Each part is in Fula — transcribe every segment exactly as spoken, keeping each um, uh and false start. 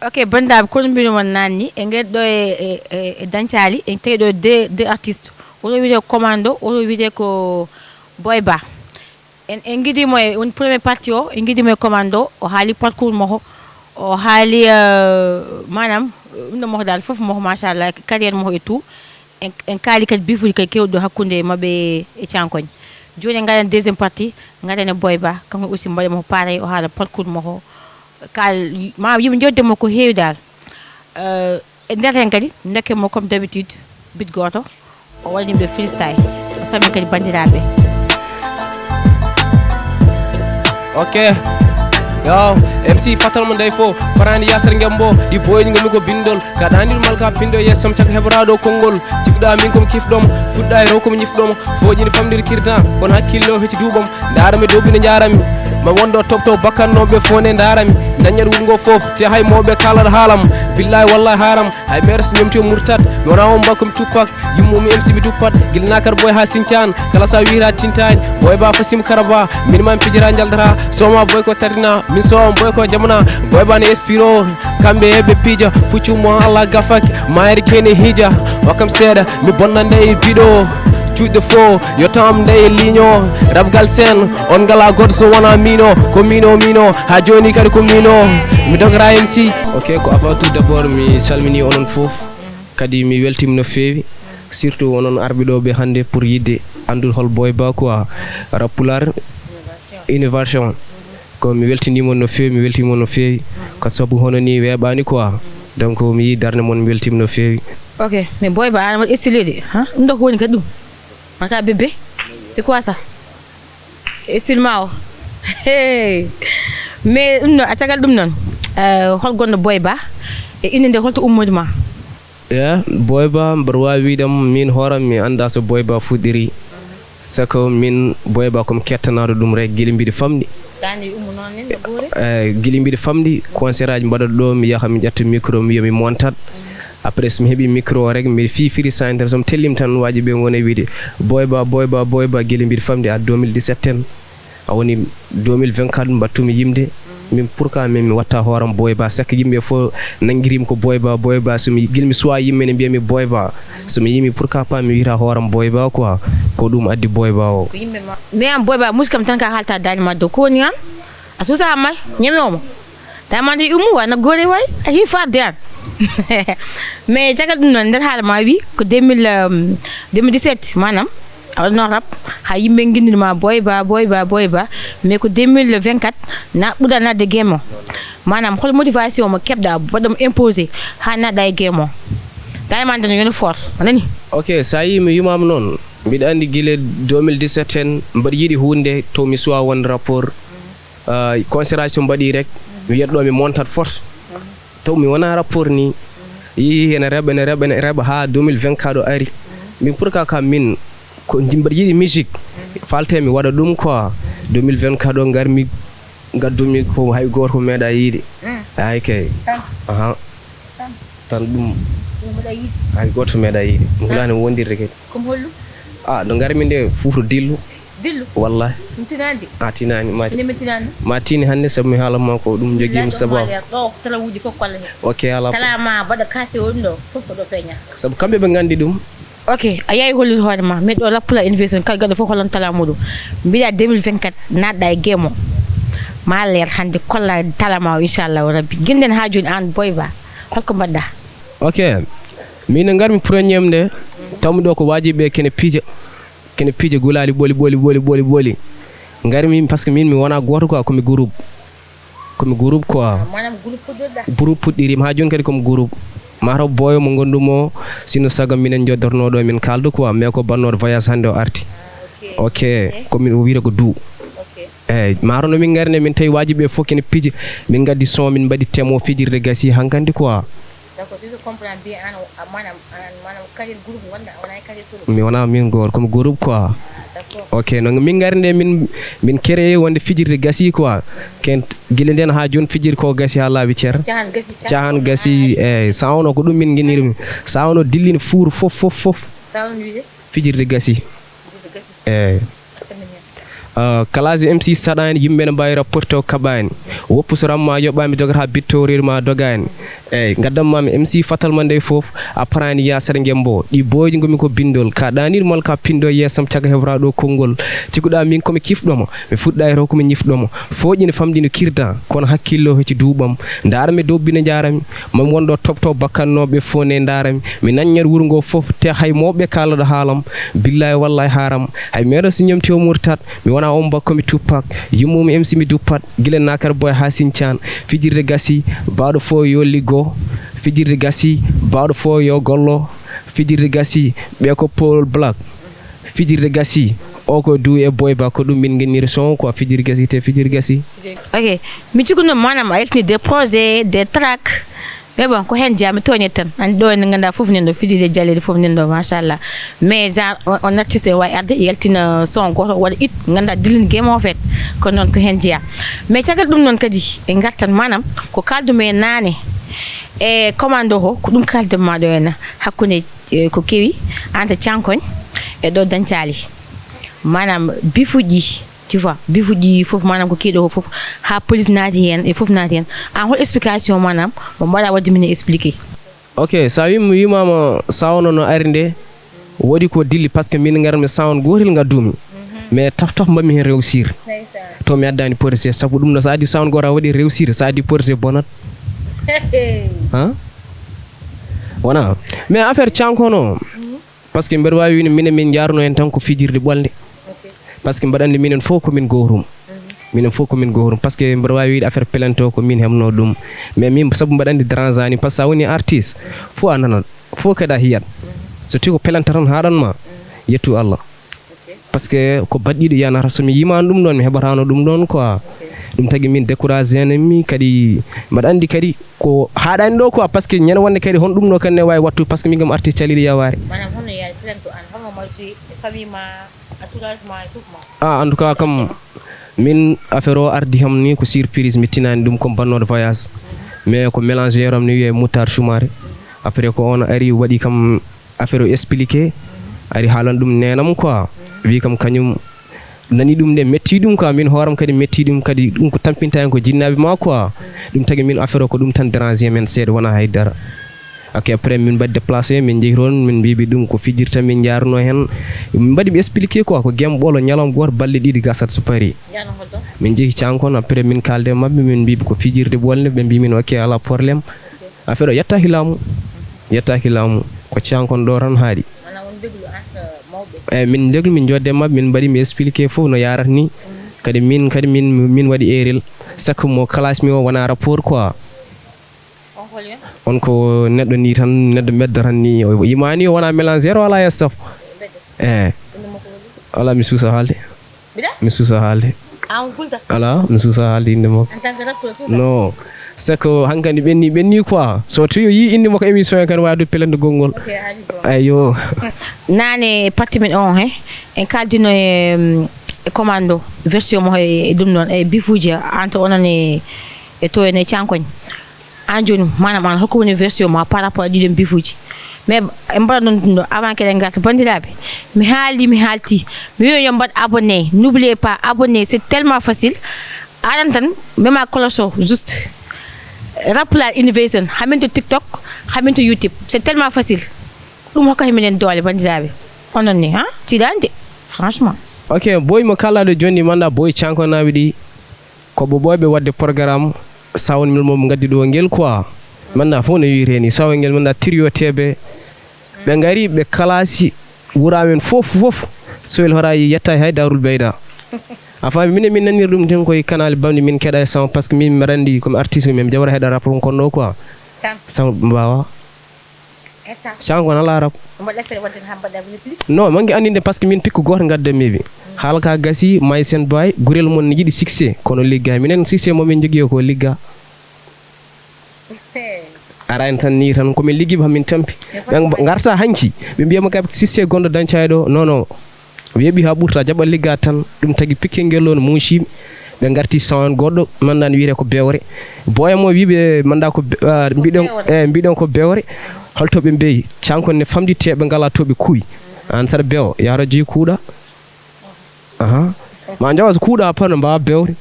Ok, banndiraaɓe, kono mbiɗo mon naanni, e ngel ɗo e, e, e, e Dañcaali, en tawi ɗo deux, deux artistes. Oɗo wiyetee Commando, oɗo wiyetee ko Boy Ba. En, en ngiɗii mo e, woni premier partie o, en ngiɗii mo e Commando, o haali parcours makko, o haali, euh, maanaam, ɗum ɗo makko dal fof makko, machallah, carrière makko et tout. En, en kaali kadi bifuuji kadi keewɗi ɗo hakkunde maɓɓe e Cankoñ. Jooni en ngaɗan deuxième partie, ngaɗan e Boy Ba, kanko aussi mbaɗen mo pareil, o haala parcours makko. Kaal, ma yimɓe njoddemo ko heewi dal. Euh, e nder heen kadi, ndokken mo comme d'habitude, bit gooto, o waɗani ɓe freestyle. O salmini kadi banndiraaɓe. Ok. Yo, M C fatal mo ndey fo, parani yasar ngembo, ɗi boyni ngomi ko bindol, kaɗani ɗum malka pindo, yesam caka heɓraɗo konngol, jikɗa min komi kifɗom, fuɗɗa e row komi ñifɗom, foƴini famɗiri kirdan, kono hakkillo hecci duuɓam, ndaara mi dobbine njaarami, ma wondo topto bakkannoɓe fo ne ndaarami, dañat wuro ngo fof, te hay moɓe kalat haalam, billahi wallahi haram, hay meres ñomti o murtat, mi wona on mbakkomi tuppak, yummomi M C mi tuppat, gila nakar boy ha sincan, kala sa wira tintañ, boy ba fasim karaba, min man pijira njaldata, soma boy ko tarina, min so on boy ko jamana, boy ba ne espiro, kamɓe eɓe pija, puccu mo Allah gafak, mayri kene hija, wakam seeɗa, mi bonna ndey biɗo, cuuɗi fo, yo tam ndey liño, rabgal sen, on ngala goto so wona mino, ko mino, mino, ha joni kadi ko mino, mi dogra M C. Ok, ko avant tout d'abord, mi salmini onon fof. Kadi mi weltima no feewi, surtout onon arɓe ɗo ɓe hannde pour yidde anndude hol Boy Ba quoi, rap pulaar, innovation. Ko mi weltinima on no feewi, mi weltima on no feewi, ko sabu hono ni weeɓani quoi. Donc mi yii darnde mon, mi weltima no feewi. Ok, mais Boy Ba, an waɗi style de, ha? Ɗum ɗo ko woni kadi ɗum? Mata bébé, c'est quoi ça? E silma o. Hey. Mais ɗum noon, a caggal ɗum noon, euh, hol gonɗo Boy Ba? E innde nde holto ummori ma? Ya, Boy Ba, mboɗo waawi wiide am, min hooram mi annda so Boy Ba fuɗɗiri. Sako min Boy Ba komi kettanaɗo ɗum rek gila mbiɗo famɗi. Dande ummo noon nen no goore? Eh, gila mbiɗo famɗi, concert aji mbaɗaɗo ɗo, mi yaha mi ƴetta micro, mi wiya mi montat. Après so mi heɓi micro o rek, mi fifiri santere, so mi tellim tan, waaji ɓe ngona wiide, Boy Ba, Boy Ba, Boy Ba, gila mbiɗo famɗi à deux mille dix-sept en. A woni deux mille vingt-quatre mbattumi yimde. Min pourquoi min mi watta hooram Boy Ba, sakko yimɓe fof nangirimi ko Boy Ba, Boy Ba, so mi, gila mi suwa yimɓe ne mbiyami Boy Ba. So mi yimi pourquoi pas mi wiyata hooram Boy Ba quoi. Ko ɗum addi Boy Ba o. Ko yimɓe ma. Mais an Boy Ba, muskam tan ka haalta daani ma dow. Ko woni an? A suusa may? Ñeme o ma? Tawi ma nde ummo wa no goore way, a hii fadde an. Mais caggal ɗum noon, nder haala ma wi ko deux mille, euh, deux mille dix-sept, maanaam, a waɗno rap, ha yimɓe gindinima Boy Ba, Boy Ba, Boy Ba, mais ko deux mille vingt-quatre, na ɓuɗa nadde game o. Maanaam, hol motivation mo keɓɗa, baɗɗo mo imposé, ha naɗɗa e game o? Tawi ma nden yo no fort, a nani? Ok, sa yi mi yumama noon, mbiɗa andi gila deux mille dix-sept en, mbaɗa yiɗi hunde to mi suwa won rapport. Ah, concert aji so mbaɗi rek, mi wiyat ɗo mi montat force. Taw mi wona rapport ni. Yi ene reɓa, ene reɓa, ene reɓa ha deux mille vingt-quatre o ari. Min pourquoi ka min ko ndi mbaɗa yiɗi musique. Falte mi waɗa ɗum quoi. Deux mille vingt-quatre o ngar mi, gaddu mi ko hay goto ko meeɗa yiide. Ay kay. Aha. Tan ɗum. Hay goto meeɗa yiide. Mi hulani wondirde kadi. Komi hollu? Ah, no ngar mi nde fufto dillu. Dillu? Wallahi. Mi tinani de. A tinani, ma, inde mi tinani. Ma tini hannde sabu mi haala ma ko ɗum jogimi sabu. Ɗo talawuji fof kolla hen. Ok, ala. Kala ma mbaɗa kase o ɗum ɗo, fof ko ɗo feeña. Sabu kamɓe ɓe nganndi ɗum. Ok, a yawi hollude hoore ma. Mais ɗo Rappula Innovation, kala gaɗo fof hollan tala muɗum. Mbiɗa deux mille vingt-quatre, naatɗa e game o. Ma leer hannde kolla tala ma o, inchallahu rabbi. Ginnden ha jooni an Boy Ba. Holko mbaɗɗa? Ok. Min no ngarmi premier nde, tawmi ɗo ko wajiɓe kene pija. Kene pija gulaali ɓoli, ɓoli, ɓoli, ɓoli, ɓoli. Ngarmi, parce que min mi wona goto quoi, komi groupe. Komi groupe quoi. Maanaam groupe puɗɗoɗa? Groupe puɗɗirima, ha joni kadi komi groupe. Mataw boyo mo gondumi o, sino saga minen joddorno ɗo, min kalda quoi, mais ko bannoɗo voyage hannde o arti. Ah, ok. Ok, ok. Komin o wiyata ko Du. Ok. Eyyi, mataw no min ngari nde, min tawi wajiɓe fof kene pija. Min gaddi son, min mbaɗi thème o fijirde gasi hankkandi quoi. D'accord, si je comprends bien, an, a, maanaam, an, maanaam, carrière groupe ngonɗa, a wona e carrière solo? Mi wona min goto, komi groupe quoi. D'accord. Ok, donc min ngari nde, min, min créé wonde fijirde gasi quoi. Ken gila nden ha joni fijirde ko gasi ha laaɓi cer. Cahan gasi, cahan gasi, eyyi, sa wono ko ɗum min guinirmi. Sa wono dillini fuur fof, fof, fof. Sa wono wiide? Fijirde gasi. Fijirde gasi. Eyyi. Aɗa fenna hen. Ah, kalaaji M C saɗaani, yimɓe ne mbaawi rapporto kaɓaani. Woppu so ramma yoɓaami, dogata bitto reedu ma dogaani. Eey, ngaddam maami M C fatal ma nde fof, a paraani ya saɗa ngembo. Ɗi booyɗi ngomi ko bindol, ka ɗaaniiɗo mal ka pindo yeesam caka heɓra ɗo konngol. Cikkuɗa min komi kifɗoma, mi fuɗɗa e ko mi ñifɗoma. Fooƴi ne famɗi no kirda, kono hakkillo heci duuɓam. Ndaara mi dow bine njaarami, mami won ɗo toɓto bakkannooɓe fof ne ndaarami. Mi naññat wuro ngo fof, te hay mawɓe kaalaɗo haalam. Billahi wallahi haaram, hay meeɗo si ñomti o murtat. Mi wona on bakko mi tuppak, yummumi M C mi duppat, gila nakar boy ha sincaan. Fijirde gasi, baɗo fo yo liggo. Fijirde gasi, baɗo fo yo gollo. Fijirde gasi, ɓe ko Paul Black. Fijirde gasi, o ko du e boy ba ko ɗum min genniri son quoi, fijirde gasi te fijirde gasi. Ok, mi cikkuno maanaam a yaltini des projets, des tracks. Mais bon, ko heen jeyaa, mi tooñe tan. An ɗo ene ngannduɗaa fof nen ɗo, fijirde jaleeɗe fof nen ɗo, machallah. Mais genre, on, on artiste ene waawi arde, yaltina son gooto, waɗa it, ngannduɗaa dilin game o fait. Ko noon ko heen jeyaa. Mais caggal ɗum noon kadi, en ngartan maanaam, ko kaaldu men naane. E commando o, ko ɗum kaalden ma ɗo ene, hakkunde, e, ko kewi, entre Cankoñ, e ɗo Dañcaali. Maanaam, bifuji, tu vois, bifuji fof, maanaam ko kewi ɗo fof, haa police naati heen, e fof naati heen. An hol explication maanaam, mo mbaɗa waɗde min expliqué? Ok, so a wi-, mi wimaama sound no ari nde, waɗi ko dilli, parce que min ngarmi sound gootel ngaddumi. Mais taf taf mbaɗmi heen réussir. To mi addaani projet, sabu ɗum no so addi sound gooto a waɗi réussir, so addi projet bonat. Han? Wona. Mais affaire Cankoñ o, parce que mbeɗa waawi wiide minen min njaarno heen tan ko fijirde ɓolnde. Parce que mbaɗa anndi minen fof ko min gootum. Minen fof ko min gootum. Parce que mbeɗa waawi wiide affaire plainte o ko min heɓno ɗum. Mais min sabu mbaɗa anndi dérangeani, parce que sa woni artiste, fof a nanat, fof kadi a yiyat. So tawi ko plainte tan haaɗan ma, yettu Allah. Parce que ko baɗɗiiɗo yanata, so mi yimaano ɗum ɗoon, mi heɓataano ɗum ɗoon quoi. Ɗum tagi min découragé heen mi kadi, mbaɗa anndi kadi ko haaɗaani ɗo quoi, parce que ñande wonde kadi hon ɗum ɗo kadi ne waawi wattu, parce que min kam artiste caliiɗo yawaare. Maanaam, hono yaari plainte an, hono mo waɗi e famille ma, entourage ma, e tout ma? Ah, en tout cas kam, min affaire o ardi kam ni ko surprise, mi tinaani ɗum comme bannoɗo voyage. Mais ko mélange yeeram ni wiyee Moutar Soumaré. Après ko on ari waɗi kam affaire o expliqué, ari haalan ɗum neenam quoi. Wi kam kañum nani ɗum nde metti ɗum quoi, min hooram kadi metti ɗum kadi, ɗum ko tampinta en ko jinnaaɓe ma quoi. Ɗum tagi min affaire o ko ɗum tan dérange men seeɗa, wona hay dara. Ok, après min mbaɗi déplacé, min njehi toon, min mbiɓe ɗum ko fijirta, min njaarno heen. Min mbaɗi ɓe expliqué quoi, ko game ɓolo, ñalawma gooto, balle ɗiɗi gasat so pari. Min njehi Cankoñ, après min kaalde e maɓɓe, min mbiɓe ko fijirde ɓolnde, ɓe mbi min ok, alaa problème. Affaire o yettaaki laamu, yettaaki laamu, ko Cankoñ ɗo tan haaɗi. Maanaam on deglu entre mawɓe? Eeyi, min deglu, min njoodde e maɓɓe, min mbaɗi, mi expliqué fof no yaarata ni. Kadi min, kadi min, min waɗi erreur. Sakko mo classe mi o wona rapport quoi. On hol en? On ko neɗɗo ni tan, neɗɗo meddo tan ni, o yimani o wona mélanger o ala e staff. Eeyi. Inde makko holi? Ala, mi suusa haalde. Mbiɗa? Mi suusa haalde. An fulta? Ala, mi suusa haalde inde makko. En tant que rappeur suusa? Non. C'est que hankadi ɓenni, ɓenni quoi. So tawi o yi inde makko émission he kadi wawi addude pelende gongol. Ok, haali ko. Ayo. Naane parti men on he, en kaldino e, mm, e commando, version mo e, e ɗum ɗon, e bifuji entre onon e, e to en e Cankoñ. An jooni, maanaam an, holko woni version ma par rapport à ɗiɗon bifuji? Mais en mbaɗa noon ɗum ɗo, avant que eɗen ngarta, banndiraaɓe, mi haali, mi haalti, mi wiyo yo mbaɗ abonné, n'oubliez pas abonné, c'est tellement facile. Aɗan tan, même à cloche o, juste. Rap Pulaar Innovation, hamin to TikTok, hamin to YouTube, c'est tellement facile. Ɗum hokkata minen doole, banndiraaɓe. Onon ne, ha? Tiiɗaani de, franchement. Ok, boy mo kalaɗo jooni, manda boy cankonaaɓe ɗi. Ko ɓe ɓooyɓe waɗde programme, sawon mil mo ngaddi ɗo ngel quoi. Manda fof no wiyree ni, sawon ngel manda trio T B. Ɓe ngari, ɓe kalasi, wura men fof, fof. Soyel Horayi yettaaki hay Darul Beyda. A faami, minen min nanir ɗum tan koye canal bamɗi min keɗa e son, parce que min mbeɗa anndi ko mi artiste, min mi jawra heɗa rap kon ɗo quoi. Tan. Sama mbawa. Etta. Cango na larab. Mbaɗa fere wadde ha mbaɗa woni plus. Non, mangi andinde parce que min pikku goto ngadda mebi. Halka gasi, may sen bay, gurel mon ne yiɗi succès, kono ligga. Minen succès mo min jogui ko ligga. Ara en tan ni tan ko min liggi ba min tampi. Ɓe ngarta hanki. Ɓe mbiya mo kab succès gondo dañcay ɗo. Non, non. O yeɓi ha ɓurta, jaɓa ligga tan. Ɗum tagi pikkel ngel ɗon muusi. Ɓe ngarti sound goɗɗo, manda ne wiyete ko bewre. Boya mo wiɓe manda ko be-, ah, mbiɗon, eh, mbiɗon ko bewre. Holto ɓe mbeyi? Canko ne famɗi te ɓe ngala to ɓe kuwi. An saɗa bewo, yaro jeyi kuuɗa. Aha. Ma njawa so kuuɗa pano mbawa bewde.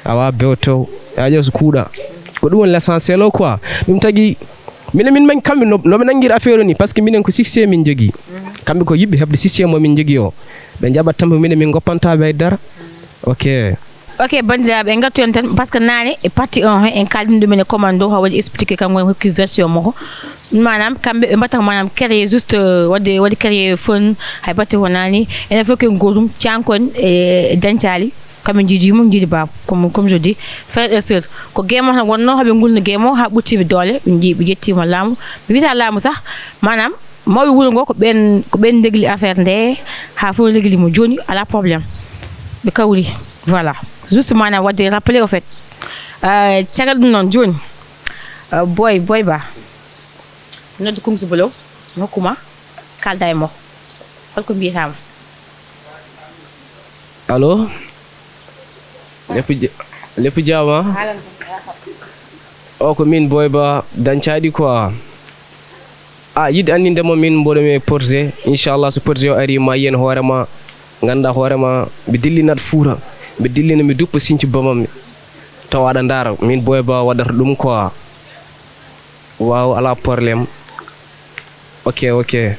Awa bewto. Ya ƴeew so kuuɗa. Ko ɗum woni l'essentiel o quoi. Ɗum tagi minen min man kamɓe no, noɓe nanngir affaire o ni, parce que minen ko succès min jogii. Kamɓe ko yiɓɓe heɓde succès mo min jogii o. Ɓe njaɓat tan ko minen min goppanta ɓe dara. Ok. Ok, banndiraaɓe, en ngartu en tan, parce que naane e partie un he en kaalɗin ɗum ene commando, ha waɗi expliqué kam woni hokki version makko. Maanaam kamɓe ɓe mbatta ko maanaam créé juste, euh, waɗde, waɗde créé fun, hay batte wonaani. Enen fof ko gootum, cankon e, e dañcaali. Kamɓe njiidi yumma, njiidi baaba, comme, comme je dis, frère et sœur. Ko game o tan wonnoo, haɓe ngulno game o haa ɓurtiiɓe doole, ɓe njii, ɓe ƴettiima laamu. Mi wiyata laamu sah, maanaam, mawɓe wuro ngo ko ɓeen, ko ɓeen ndegli affaire nde, haa fof regli mo. Jooni, alaa problème. Ɓe kawri, voilà. Juste maanaam waɗde rappelé au fait. Euh, caggal ɗum noon, jooni, euh, Boy, Boy Ba, noddu Kungsu Bolo, mi hokkuma, kaalda e mo. Holko mbiyataama? Allo? Lepp ja-, lepp jaama? O ko min Boy Ba dañcaɗi quoi. A yiɗi anndinde mo min mboɗo mi projet. Inchallah so projet o ari ma yiyen hoore ma. Ngannda hoore ma. Mi dillinat Fuuta. Mi dillina mi duppa sinci bamam. Tawa aɗa ndaara. Min Boy Ba waɗata ɗum quoi. Waaw, alaa problème. Ok, ok.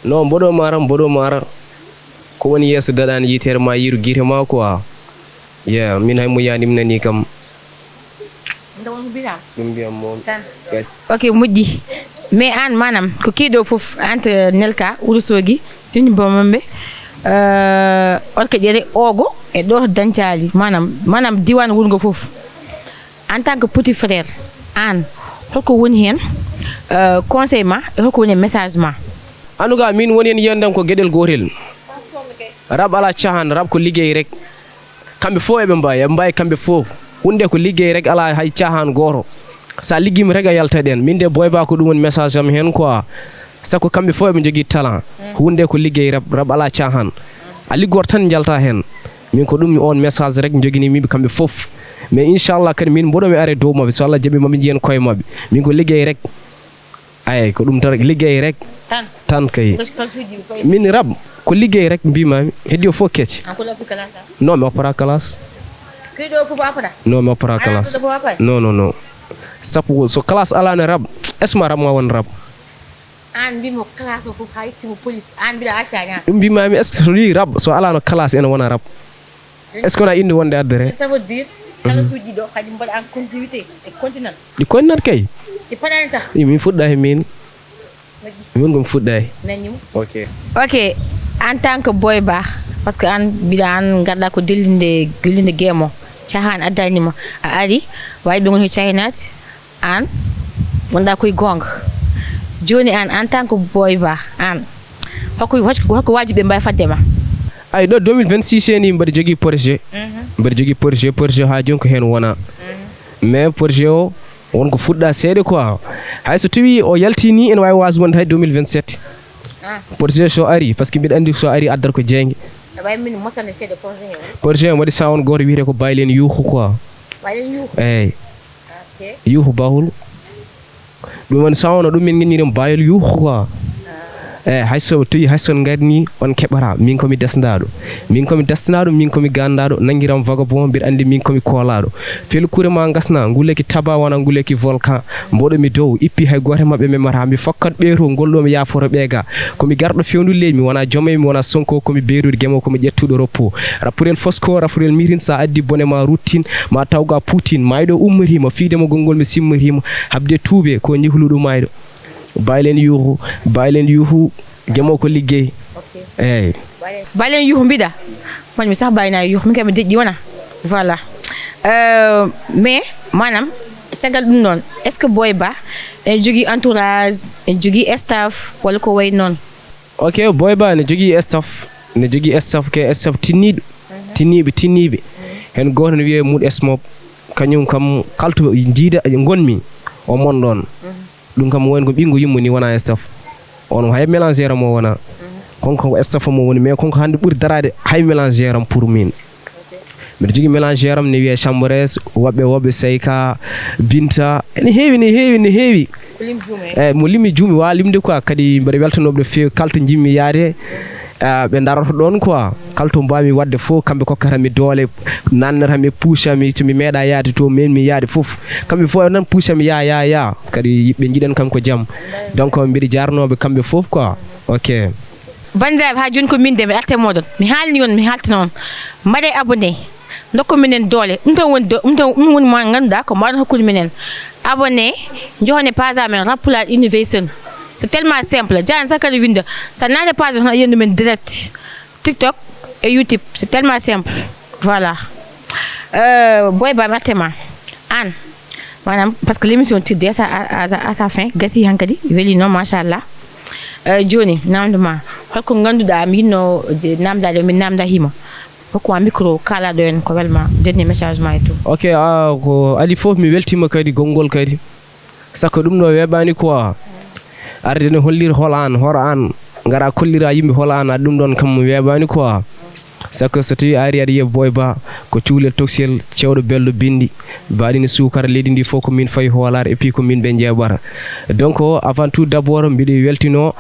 Non, mboɗo maara, mboɗo maara. Ko woni yeeso daɗaani yitere ma, yiiru gite ma quoi. Yeah, min hay mo yani mi nani kam. Nde won ko mbiyam? Ɗum mbiyam mo. Tan. Yes. Ok, moƴƴi. Mais aan, maanaam, ko kii ɗo fof entre Nelka, Wuro Soogi, Sini Bomambe, euh, Orkaƴere, Ogo, e ɗo to Dañcaali, maanaam, maanaam diiwaan wuro ngo fof. En tant que petit frère, aan, holko woni heen, euh, conseil ma, e holko woni e message ma? En tout cas, min woni heen yiyandam ko geɗel gootel. Rab alaa caahan, rab ko liggey rek. Kamɓe fof eɓe mbaawi, eɓe mbaawi kamɓe fof. Huunde ko liggey rek, alaa hay caahan gooto. So a liggiima rek a yaltat heen. Min de Boy Ba ko ɗum woni message am heen quoi. Sabu kamɓe fof eɓe njogii talent. Huunde ko liggey rab, rab alaa caahan. A liggoto tan njalta heen. Min ko ɗum oon message rek njoginimi ɓe kamɓe fof. Mais inchallah kadi min mboɗo mi are dow maɓɓe. So Allah jaɓi maɓe njiyen koye maɓɓe. Min ko liggey rek. Ay, ko ɗum tan rek, liggey rek. Tan. Tan kay. Ko, ko suuji ko e- Min rab, ko liggey rek mbimami. Heddi o fof kecci. An ko lappi classe am? Non, mi oppata classe. Kii ɗo fof oppata? Non, mi oppata classe. Ɗo fof oppata? Non, non, non. Sabu so classe alano rab, est-ce que ma rab ma won rab? An mbimo classe o fof ha yettimo police. An mbiɗa acca ñaata? Ɗum mbimami, est-ce que so wi rab, so alano classe ene wona rab? Est-ce que wona inde wonde addere? Ça veut dire, kala suuji ɗo, kadi mbaɗa en continuité e continent. Ɗi continent kay? Ɗi paɗani sah? I, min fuɗɗa he min. Min ko mi fuɗɗay. Nanimo. Ok. Ok, en tant que Boy Ba, parce que an mbiɗa an ngarɗa ko dillinde, dillinde game o. Cahan addanima. A ari, wawi ɓe goni ko cahinati. Aan, wonɗaa koye goonga. Jooni aan, en tant que Boy Ba, aan, hoko, hoko, hoko waajibi ɓe mbaawi fadde ma? Ay, ɗo deux mille vingt-six heen, mbaɗa jogii projet. Mbaɗa jogii projet, projet haa jooni ko heen wona. Mais projet o, won ko fuɗɗa seeɗa quoi. Hay so tawi o yalti ni, ene waawi waas wonde hay deux mille vingt-sept. Projet so ari, parce que mbiɗa anndi so ari addat ko jeynge. Awa min mosande seeɗa projet he. Projet o waɗi sawon gooto wiyetee ko Baylen Yuuxu quoi. Baylen Yuuxu? Eey. Ok. Yuuxu bahul. Ɗum woni sawno ɗum min nginnirim bayol yuuxu quoi. E hay so tawi hay so on ngarni on keɓata, min komi desndaɗo, min komi desndaɗo, min komi gandaɗo, nangiram vagabond, mbiɗa andi min komi kolaɗo. Fel kure ma gasna, nguleki taba wona nguleki volcan, mboɗo mi dow, ippi hay goto maɓɓe memata, mi fokkat ɓeeto, ngol ɗo mi yafoto ɓeega. Komi garɗo fewdu leydi, mi wona Jomay, mi wona Sonko, komi beeruɗo gemo, komi ƴettuɗo roppo. Rappurel Fosco, rappurel Mirin, sa addi bone ma ruttin, ma tawga Putin, mayɗo ummatima, fiide mo gongol mi simmatima, habde tuube, ko njihluɗo mayɗo. Baylen yuhu, baylen yuhu, gemo ko liggey. Ok. Eyyi. Baylen yuhu mbiɗa. Woni mi sah bayna yuhu, min kam mi deƴƴi wona. Voilà. Euh, mais, manam, caggal ɗum noon, est-ce que Boy Ba ene jogii entourage, ene jogii staff, walla ko wayi noon? Ok, Boy Ba ne jogii staff, ne jogii staff ke staff tinniiɗo, tinniiɓe, tinniiɓe. Heen gooto ne wiyee Mood Smob, kañum kam kalto jiida ngonmi, o mon ɗoon. Ɗum kam woni ko ɓinngo yummo ni wona staff. On hay mélangeur am o wona. Konko ko staff am o woni, mais konko hannde ɓuri daraade hay mélangeur am pour min. Mbiɗa jogii mélangeur am ne wiyee Chambres, woɓɓe, woɓɓe Seyka, Binta, ene heewi, ne heewi, ne heewi. Ko lim juume. Eyi, mo limi juumi, waawa limde quoi, kadi mbeɗa weltanooɓe no feewi, kala to njimmi yaade, Ah, ɓe ndaroto ɗoon quoi. Kala to mbaawmi waɗde fof, kamɓe kokkata mi doole, nannata mi, puusa mi, so mi meeɗa yaade to, men mi yaade fof. Kamɓe fof nan puusa mi, yaa, yaa, yaa. Kadi ɓe njiɗan kam ko jam. Donc, mbiɗa jaarnooɓe kamɓe fof quoi. Ok. Banndiraaɓe, haa jooni ko min de, mi arte mooɗon. Mi haalni on, mi haaltana on. Mbaɗee abonné. Ndokku minen doole. Ɗum tan woni do-, ɗum tan, ɗum woni mo ngannduɗaa ko mbaɗon hakkunde minen. Abonné, njoxone page amen, Rap Pulaar Innovation. C'est tellement simple. Jaan sa kadi winda. Sa naate page on, a yiyan ɗumen direct. TikTok et YouTube. C'est tellement simple. Voilà. Euh, Boy Ba, mi arte ma. Aan. Maanaam, parce que l'émission tire déjà à, à, à sa fin. Gasi hankadi. Weli noon, machallah. Euh, jooni, namdo ma. Holko ngannduɗaa, mi yinno je-, namdaade, min namda hima. Hokku ma micro, kaalaɗo en ko welma. Dernier message ma et tout. Ok, ah, ko adi fof, mi weltima kadi, gonngol kadi. Sakko ɗum ɗo weeɓaani quoi. Arde ne hollir hol aan, hor aan. Ngara kollira yimɓe hol aan, adi ɗum ɗon kam weeɓaani quoi. Sakko so tawi a ari aɗa yiya Boy Ba, ko cuulel toksel, cewɗo belɗo binndi, baɗini suukara leydi ndi fof ko min fayi hoolaare, et puis ko min ɓe njeeɓata. Donc, avant tout d'abord, mbiɗo weltino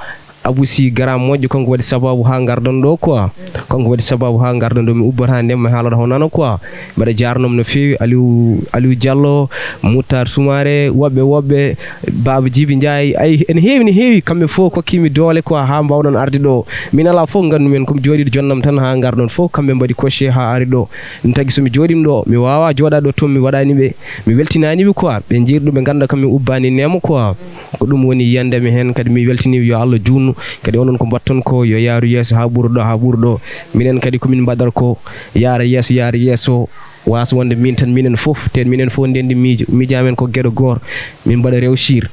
Abou Sy, grand moƴƴo, kanko waɗi sababu haa ngarɗon ɗo quoi. Kanko waɗi sababu haa ngarɗon ɗo, mi ubbata ndemma haaloɗo hono nano quoi. Mbaɗa jaarnoomi no feewi, Aliou, Aliou Diallo, Moutar Soumaré, woɓɓe, woɓɓe, Baaba Jibi Njaay, ay, ene heewi, ne heewi, kamɓe fof kokkimi doole quoi, haa mbawɗon arde ɗo. Min alaa fof nganndu men, ko mi jooɗiiɗo jonnam tan haa ngarɗon fof, kamɓe mbaɗi coché haa ari ɗo. Ɗum tagi so mi jooɗiima ɗo, mi waawaa jooɗaade ɗo toon, mi waɗaani ɓe, mi weltinaani ɓe quoi. Ɓe njiiri ɗum, ɓe ngannda kam mi ubbaani neema quoi. Ko ɗum woni yiyannde mi heen, kadi mi weltiniiɓe, yo Allah juutnu. Kadi onon ko mbaɗton ko, yo yaaru yeeso haa ɓura ɗo, haa ɓura ɗo. Minen kadi ko min mbaɗata ko, yaara yeeso, yaara yeeso. Wasa wonde min tan, minen fof, te minen fof ndendi miijo. Miijo amen ko geɗo goor, min mbaɗa rewsir.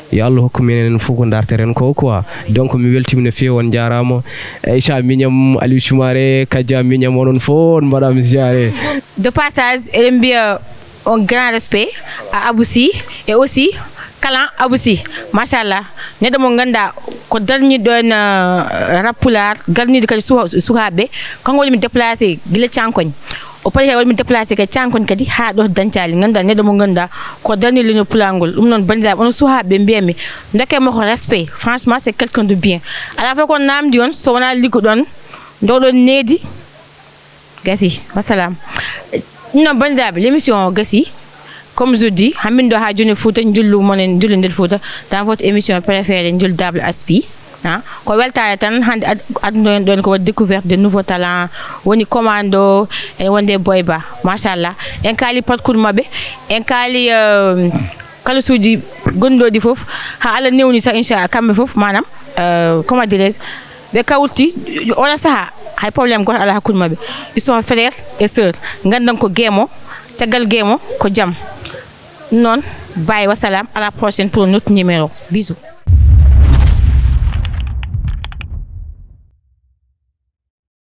Yo Allah hokku minen fof ko darteren ko quoi. Donc mi weltima no feewi, on njaaraama. Aïcha Mignam, Aliou Soumaré, Kadia Mignam, onon fof on mbaɗama ziare. De passage, eɗen mbiya on grand respect à Abou Sy et aussi clan Abou Sy. Machallah. Neɗɗo mo ngannduɗaa ko darniiɗo en, euh, rap pulaar, darniiɗo kadi suha-, suhaaɓe. Kanko waɗi mi déplacé gila Cankoñ. O paari kadi waɗi mi déplacé kadi Cankoñ kadi haa ɗo Dancali. Ngannduɗaa neɗɗo mo ngannduɗaa ko darniiɗo leñol pulaar ngol. Ɗum noon, banndiraaɓe, onon suhaaɓe mbiyatmi, ndokkee mo ko respect. Franchement, c'est quelqu'un de bien. Alaa fof ko namdi on, so wonaa liggoɗon, ndewɗon needi. Gasi, wassalam. Ɗum noon, banndiraaɓe, l'émission o gasi. Comme je dis, hamin ɗo haa jooni Fouta, njillu mon en, njillu nder Fouta, dans votre émission préférée, Njillu Dable Aspi. Ah, ko weltaare tan, hannde ad-, adduno en ɗoon ko waɗi découverte de nouveaux talents, woni Commando, e wonde Boy Ba. Machallah. En kaali parcours maɓɓe, en kaali, euh, kala suuji gonɗo ɗi fof, haa Allah newni sa, inchallah, kamɓe fof, maanaam, euh, comment dirais-je, ɓe kawti, oɗo sahaa, hay problème gooto alaa hakkunde maɓɓe. Ils sont frères et sœurs. Nganndan ko geemo, caggal geemo, ko jam. Noon, bye, wassalam, à la prochaine pour un autre numéro. Bisous.